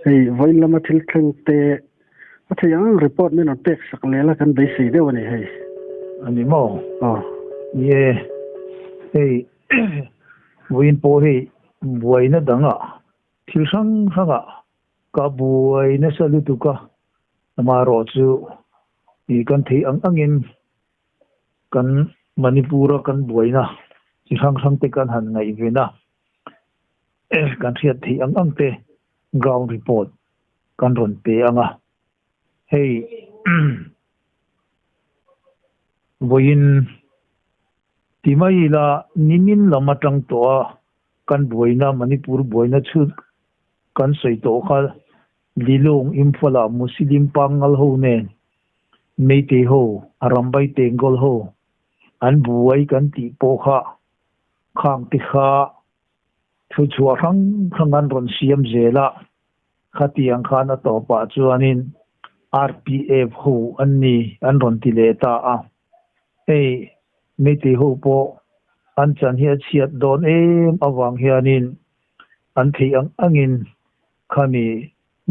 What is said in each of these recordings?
Hei vawiin lama thil thleng te a theih ang ang report min rawn pek sak leh la kan beisei deuh a ni hei. A ni maw? Aw. Ni e, hei vawiin pawh hei buaina dangah thil hrang hrangah ka buai nasa lutuk a, amaherawhchu ih kan theih ang angin kan Manipur-a kan buaina chi hrang hrang te kan han ngaihven a, kan hriat theih ang ang te ground report kan rawn pe ang a, hei vawiin ti mai ila nimin lam atang tawh a kan buaina Manipur buaina chu kan sawi tawh kha Lilong Imphal-a Muslim pangngal ho nen Meitei ho Arambai Tengol ho an buai kan tih pawh kha khang te kha thu chhuah hrang hrang an rawn siam zel a, khatiang khan a tawpah chuanin RPF ho an ni an rawn ti leh ta a. Hei Meitei ho pawh an chan hi a chhiat dawn em avang hianin an theih ang angin khami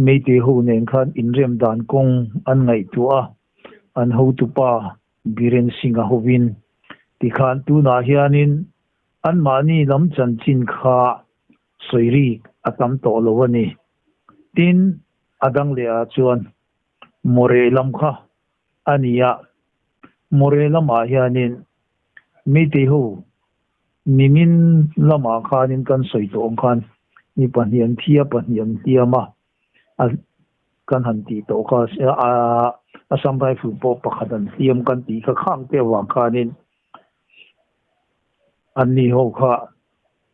Meitei ho nen khan inrem dan kawng an ngaihtuah a, an hotupa Biren Singh-a hovin tikhan tunah hianin anmahni lam chanchin kha sawi rik a tam tawh lo a ni. Tin, a dang leh ah chuan Moreh lam kha a ni a, Moreh lamah hianin Meitei ho nimin lamah khanin kan sawi tawh ang khan mi pahnih an thi a, pahnih an hliam a, a kan han tih tawh kha Assam Rifle pawh pakhat an hliam kan tih kha khang te avang khanin anni ho kha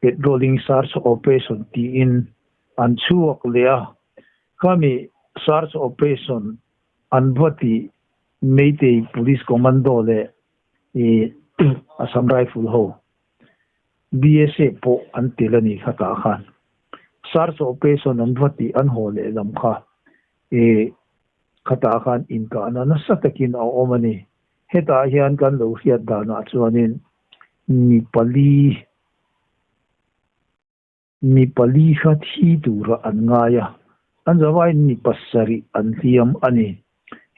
patrolling search operation tiin an chhuak leh a, khami search operation an va tih Meitei Police Commando leh Assam Rifle ho BSA pawh an tel a ni kha tah khan search operation an va tih an haw leh lam kha khatah khan inkahna nasa takin a awm a ni. Hetah hian kan lo hriat danah chuanin mi pali mi pali kha thi tura an ngai a, an zavaiin mi pasarih an hliam a ni.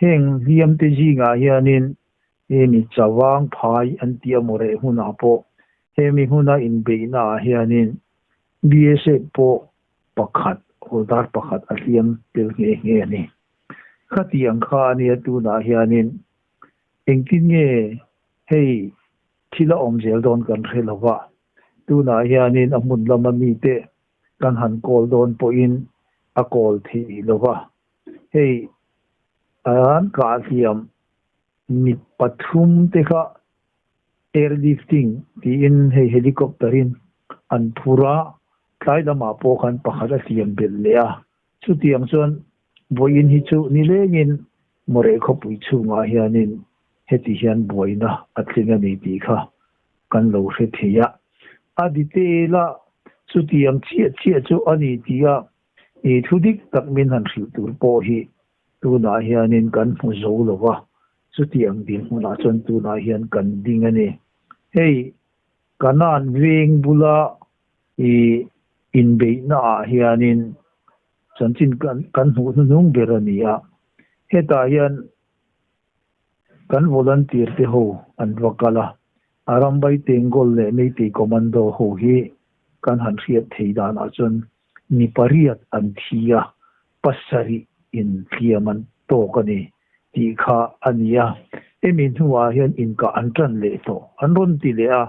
Heng hliamte zingah hianin hemi Chavang phai an tih a maw reh hunah pawh hemi hmuna inbeihnaah hianin BSA pawh pakhat, hawldar pakhat a hliam tel nghe nghe a ni. Khatiang kha a nia tunah hianin engtin nge hei thil a awm zel dawn kan hre lo va, tunah hianin a hmun lama mite kan han kawl dawn pawhin a kawl theih lo va, hei an kah hliam mi pathum te kha airlifting tiin hei helicopter in an phur a, tlai lamah pawh khan pakhat a hliam belh leh a. Chutiang chuan vawiin hi chu nilengin Mawreh khawpui chhungah hianin heti hian buaina a tling a ni tih kha kan lo hre thei a. A detail a chutiang chiah chiah chu a ni tih a i thu dik tak min han hrilh tur pawh hi tunah hianin kan hmu zo lo va, chutiang dinhmunah chuan tunah hian kan ding a ni. Hei Kanan veng bula i inbeihna ah hianin chanchin kan hmuh hnuhnung ber a ni a, hetah hian kan volunteer te ho an va kal a, Arambai Tengol leh Meitei Commando ho hi kan han hriat thei danah chuan mi pariat an thi a, pasarih in hliam an tawk a ni tih kha a ni a, hemi hnuah hian inkah an tan leh tawh an rawn ti leh a,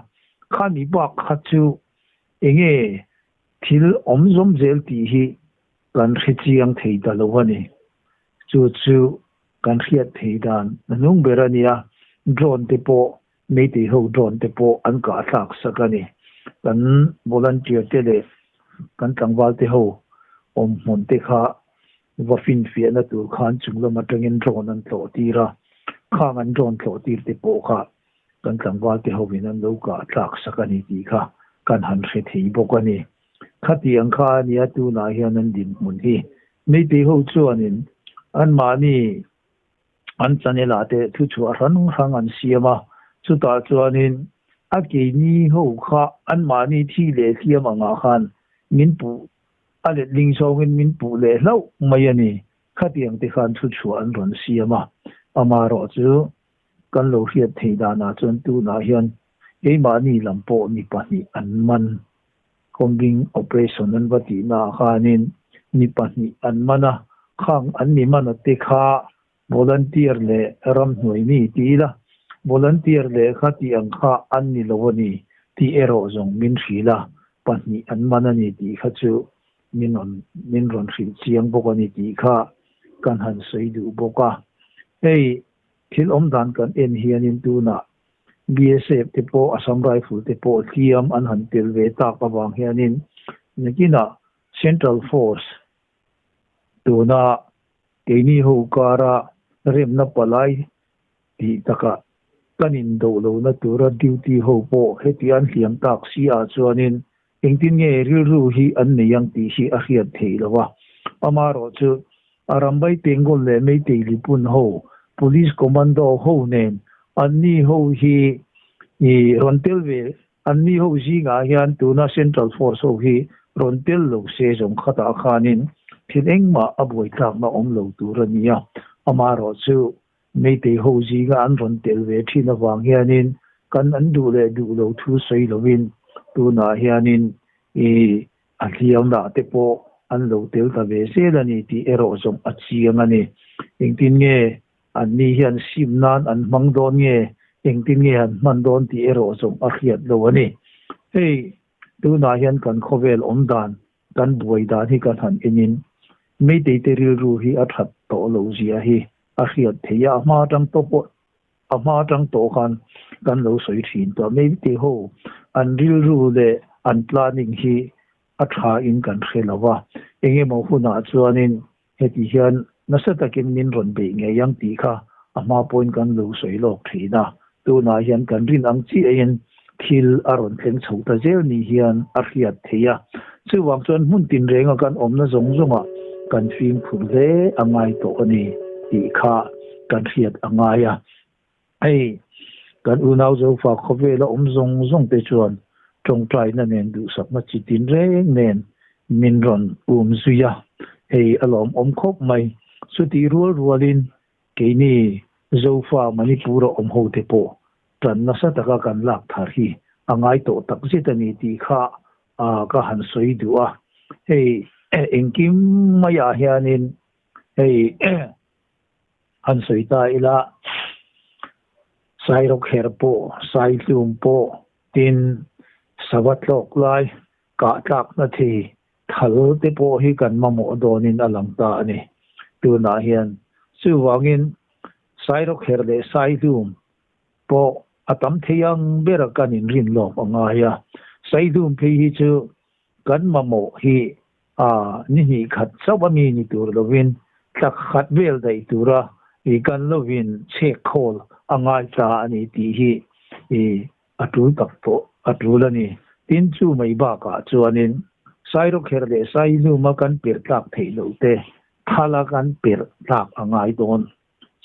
khami bak kha chu enge thil awm zawm zel tih hi kan hre chiang thei ta lo a ni. Chu chu kan hriat thei dan a hnung ber a nia, drone te pawh Meitei ho drone te pawh an kah thlak sak a ni. Kan volunteer te leh kan tlangval te ho awm hmun te kha va finfiahna tur khan chung lam atangin drone an tlawh tir a, khang an drone tlawh tir te pawh kha kan tlangval te ho in an lo kah thlak sak a ni tih kha kan han hre thei bawk a ni. Khatiang kha a nia tunah hian an dinhmun hi. Meitei ho chuanin anmahni an channel ah te thu chhuah hrang hrang an siam a, chutah chuanin a keini ho kha anmahni thi leh hliam angah khan min puh a letling zawngin min puh leh hlauh mai a ni. Khatiang te khan thu chhuah an rawn siam a, amaherawhchu kan lo hriat theih danah chuan tunah hian keimahni lam pawh mi pahnih an man. Combing operation an va tihnaah khanin mi pahnih an man a, khang an mi man a te kha Volunteer leh ramhnuai mi ti ila, volunteer leh kha tih ang kha an ni lo a ni tih erawh zawng min hrilh a, pahnih an man a ni tih kha chu min rawn min rawn hrilh chiang bawk a ni tih kha kan han sawi duh bawk a. Hei thil awm dan kan en hianin tunah BSF te pawh Assam Rifle te pawh hliam an han tel ve tak avang hianin nakinah Central Force tuna Keini ho kara remna palai tih takah kan indoh lohna tura duty ho pawh heti an hliam tak si ah chuanin engtin nge rilru hi an nei ang tih hi a hriat theih lo a. Amaherawh chu Arambai Tengol leh Meitei Lipun ho Police Commando ho nen anni ho hi rawn tel ve Anni ho zingah hian tuna Central Force ho hi rawn tel lo se zawng khatah khanin thil engmah a buaithlakna awm lo tur a ni a. Amaherawh chu Meitei ho zinga an rawn tel ve thin avang hianin kan an duh leh duh lo thu sawi lovin tunah hianin i a hliamna te pawh an lo tel ta ve zel a ni tih erawh zawng a chiang a ni. Engtin nge Anni hian sim nan an hmang dawn nge, engtin nge an hman dawn tih erawh zawng a hriat lo a ni. Hei, tunah hian kan khawvel awm dan, kan buai dan hi kan han enin Meiteite rilru hi a that tawh loh zia hi a hriat theih a, a hma atang tawh pawh a hma atang tawh khan kan lo sawi thin tawh a. Meitei ho an rilru leh an planning hi a tha in kan hre lo va, engemaw hunah chuanin Heti hian nasa takin min rawn beih ngei ang tih kha a hma pawhin kan lo sawi lawk thin a, tunah hian kan rin ang chiahin thil a rawn thleng chho ta zel ni hian a hriat theih a. Chuvang chuan hmun tinrenga kan awmna zawng zawngah kan fimkhur hle a ngai tawh a ni tih kha kan hriat a ngai a. Hei, kan unau Zofa khawvela awm zawng zawng te chuan tawngtaina nen duhsakna chi tin reng nen min rawn um zui a, hei a lawmawm khawp mai. Chutih rual rualin keini Zofa Manipur-a awm ho te pawh tan nasa taka kan lak thar hi a ngai tawh takzet a ni tih kha ka han sawi duh a. Hei engkim maiah hianin hei Han sawi ta ila, Sairawkher pawh, Saitlum pawh, tin sava tlawk lai kah tlakna thei thal te pawh hi kan mamawh dawnin a lang ta a ni. Tunah hian chuvangin Sairawkher leh Saihlum pawh a tam thei ang bera kan inrin lawk a ngai a. Saihlum phei hi chu kan mamawh hi A, ni hnih khat chauh a mi ni tur lovin tla khat vel daih tura i kan lovin chhek khawl a ngai ta a ni tih hi i a tul tak tawh a tul a ni. Tin, chu mai bakah chuanin Sairawkherh leh Saihluma kan perh tlak theih loh te thala kan perh tlak a ngai dawn.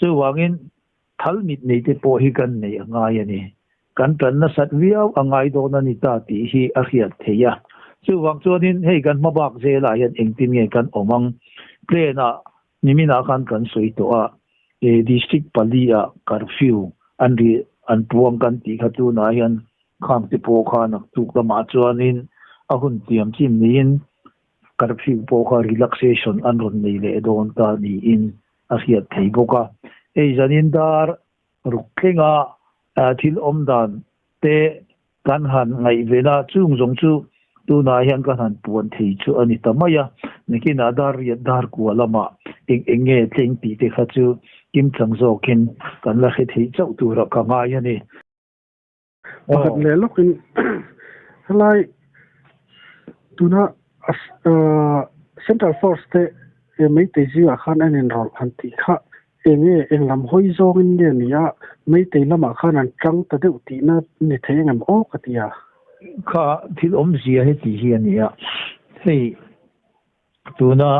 Chuvangin Thal mit nei te pawh hi kan neih a ngai a ni. Kan tan nasat viau a ngai dawn a ni ta tih hi a hriat theih a. Chuvang chuanin hei kan hma bak zelah hian engtin nge kan awm ang? Plane ah niminah khan kan sawi tawh a, district pali ah curfew an ri an puang kan tih kha tunah hian khang te pawh kha naktuk lamah chuanin a hun tiam chin niin curfew pawh kha relaxation an rawn nei leh dawn ta niin a hriat thei bawk a. Hei zanin dar ruk thlenga thil awm dan te kan han ngaihven a, chung zawng chu tunah hian kan han puan thei chu a ni ta mai a. Nakinah dar riat dar kua lamah eng eng nge tleng tih te kha chu kimchang zawkin kan la hre theih chauh tura ka ngai a ni. Pakhat leh lawkin helai tuna Central Force te Meitei zingah khan an inrawlh han tih kha eng nge eng lam hawi zawngin nge ni a, Meitei lamah khan an tang ta deuh tihna ni thei engem aw ka ti a. Kha thil awmzia heti hi a ni a, hei tuna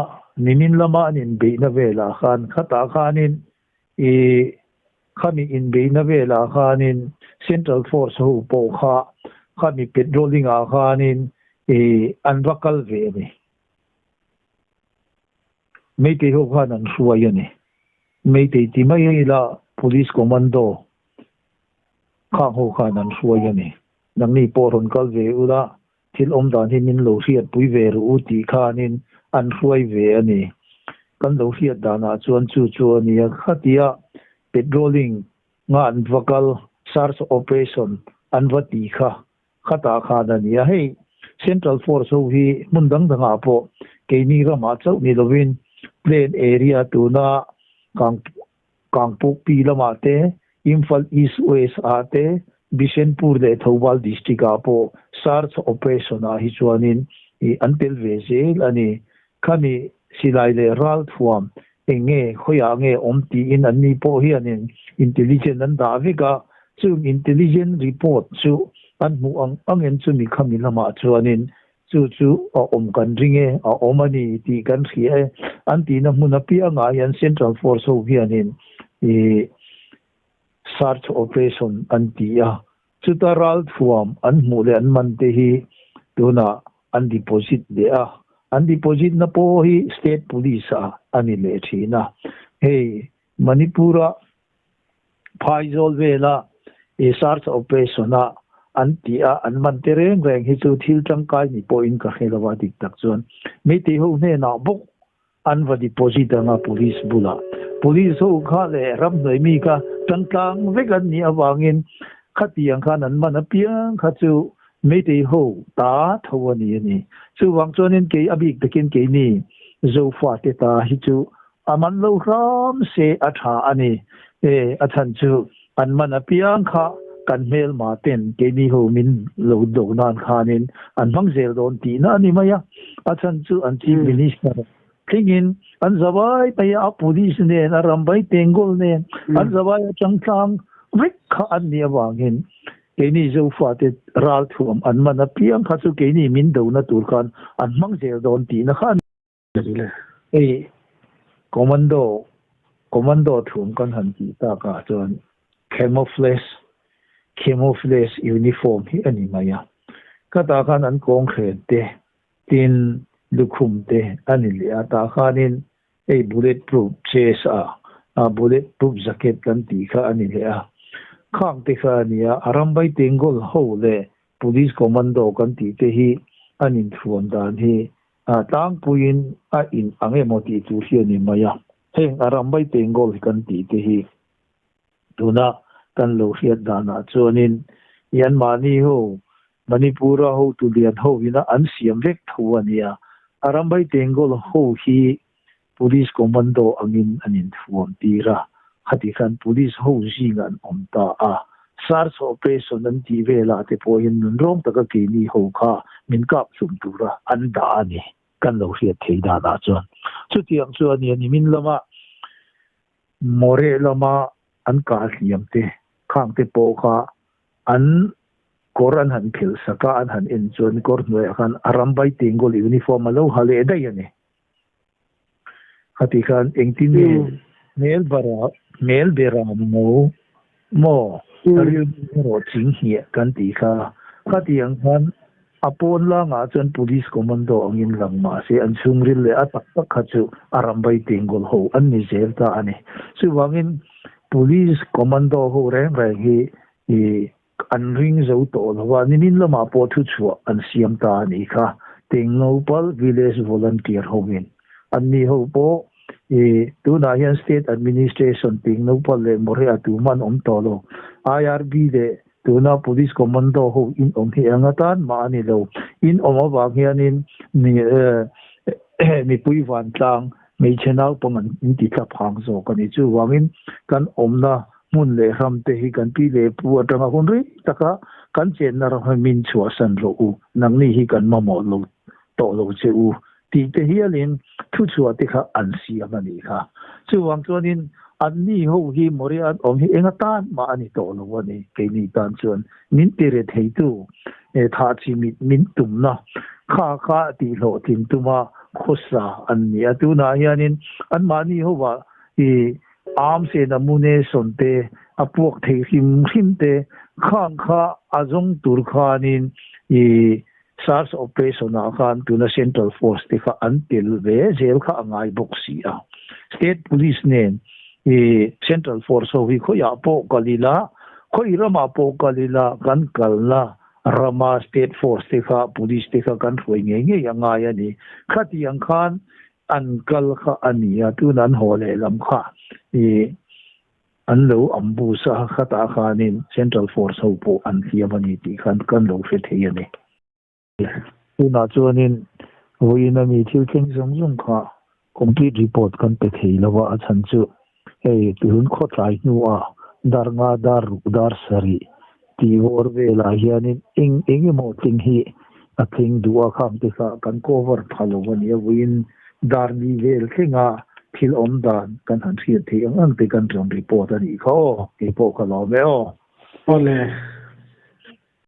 nimin lama an inbeihna velah khan khatah khanin I khami inbeihna velah khanin Central Force ho pawh kha khami patrolling ah khanin i an va kal ve a ni. Meitei ho khan an hruai a ni. Meitei ti mai ila Police Commando khang ho khan an hruai a ni. Nangni pawh rawn kal ve ula, thil awm dan hi min lo hriatpui ve rawh u tih khanin an hruai ve a ni. Kan lo hriat danah chuan chu chu a nia. Khatia patrolling nga an va kal, search operation an va ti kha khatah khan a ni a. Hei Central Force ho hi hmun dang dangah pawh keini ramah chauh ni lovin plain area tuna Kang Kangpokpi lamah te, Imphal East West ah te, Bishenpur leh Thoubal District ah pawh search operation ah hi chuanin an tel ve zel a ni. Khami silai leh ralthuam eng nge khawiah nge awm tiin anni pawh hianin intelligent an dah vek a, chung intelligent report chu an hmuh ang angin chumi khami lamah chuanin Chu chu a awm kan ring e, a awm a ni tih kan hria e. An tihna hmun apiangah hian Central Force ho hianin ih search operation an ti a, chuta ralthuam an hmuh leh an man te hi tunah an deposit leh a, an deposit na pawh hi State Police ah a ni leh thin a. Hei Manipur-a Phaizawl vela i search operation a an tih a an man te reng reng hi chu thil tangkai ni pawhin ka hre lo a, dik tak chuan Meitei ho hnenah bawk an va deposit anga police bulah. Police ho kha leh ramhnuai mi kha tangtlang vek an nih avangin khatiang khan an man apiang kha chu Meitei ho ta tho a ni a ni. Chuvang chuanin kei a bik takin keini Zofate ta hi chu A man lo hram se a tha a ni. E, a chhan chu an man apiang kha kan hmelma ten keini ho min lo do nan khanin an hmang zel dawn tihna a ni mai a. A chhan chu an Chief Minister thlengin an zavai mai a, a police nen, a rambai tengkawl nen an zavai atang tlang vek kha an nih avangin keini Zofate ralthuam an man apiang kha chu keini min dona tur khan an hmang zel dawn tihna kha a ni. Hei commando commando thum kan han tih takah chuan camouflage camouflage uniform hi a ni mai a. Khatah khan an kawnghren te tin lukhum te a ni leh a, tah khanin hei bullet proof chest a a bullet proof jacket kan tih kha a ni leh a. Khang te kha a ni a, a rambai tengkawl ho leh police commando kan tih te hi an inthuam dan hi A tlangpuiin a in ang emaw tih tur hi a ni mai a, heng a rambai Bengal hi kan tih te hi tuna kan lo hriat danah chuanin Yanmahni ho Manipura hotu lian ho ina an siam vek tho a nia, a rambai Bengal ho hi Police Commando angin an inthuam tir a, khati khan Police ho zing an awm ta a, search operation an tih velah te pawhin nunrawng taka keini ho kha min kap hlum tura an dah a ni, kan lo hriat thei danah chuan. Chutiang chu a ni a, nimin lama Moreh lama an kah hliam te khang te pawh kha an kawr an han phelh sak a, an han en chuan kawr hnuaiah khan a rambai tengkawl uniform a lo ha leh daih a ni. Khati khan engtin nge hmel bara hmel bera mo maw rilru erawh ching hniah kan tih kha. Khati ang khan a pawn langah chuan police commando angin lang mahse an chhungril leh a tak tak kha chu a rambai tengkawl ho an ni zel ta a ni. Chuvangin police commando ho reng reng hi An ring zo tawh lo a, nimin lamah pawh thuchhuah an siam ta a nih kha. Tengnaupal Village Volunteer hoin anni ho pawh i tunah hian State Administration Tengnaupal leh Moreh a tumah an awm tawh lo. IRB leh tuna Police Commando ho in awm hi eng atan mah a ni lo. In awm avang hianin mipui vantlang hmeichhe naupang an inti tla phang zawk a ni. Chuvangin kan awmna Hmun leh ram te hi kan pi leh pu atanga hun rei taka kan chenna ram hi min chhuahsan rawh u, nangni hi kan mamawh lo tawh lo che u tih te hialin thuchhuah te kha an siam a nih kha. Chuvang chuanin anni ho hi Moria an awm hi eng atan mah a ni tawh lo a ni, keini tan chuan min ti re theitu thah chi mit min tumna kha kha tihhlawhtlin tuma khawsa an ni a, tunah hianin anmahni hovah i Arms and ammunition te a puak thei hrim hrim te khang kha a zawng tur khanin i Search operation ah khan tuna Central Force te kha an tel ve zel kha a ngai bawk si a. State Police nen i Central Force ho hi khawiah pawh kal ila, khawi ramah pawh kal ila kan kalna rama State Force te kha Police te kha kan hruai ngei ngei a ngai a ni. Khatiang khan an kal kha a ni a, tuna an haw lehlam kha i An lo ambush a, khatah khanin Central Force ho pawh an hliam a ni tih khan kan lo hre thei a ni. Tunah chuanin vawiin ami thil thleng zawng zawng kha complete report kan pe thei lo a, a chhan chu hei tun khawtlai hnuah dar nga dar ruk dar sarih tih vawr velah hianin eng eng emaw tling hi a thleng duh a, khang te kha kan cover pha lo a nia, vawiin dar ni vel thlenga thil awm dan kan han hriat theih ang ang te kan rawn report a nih kha aw, keipawh ka lawm e aw. Awle.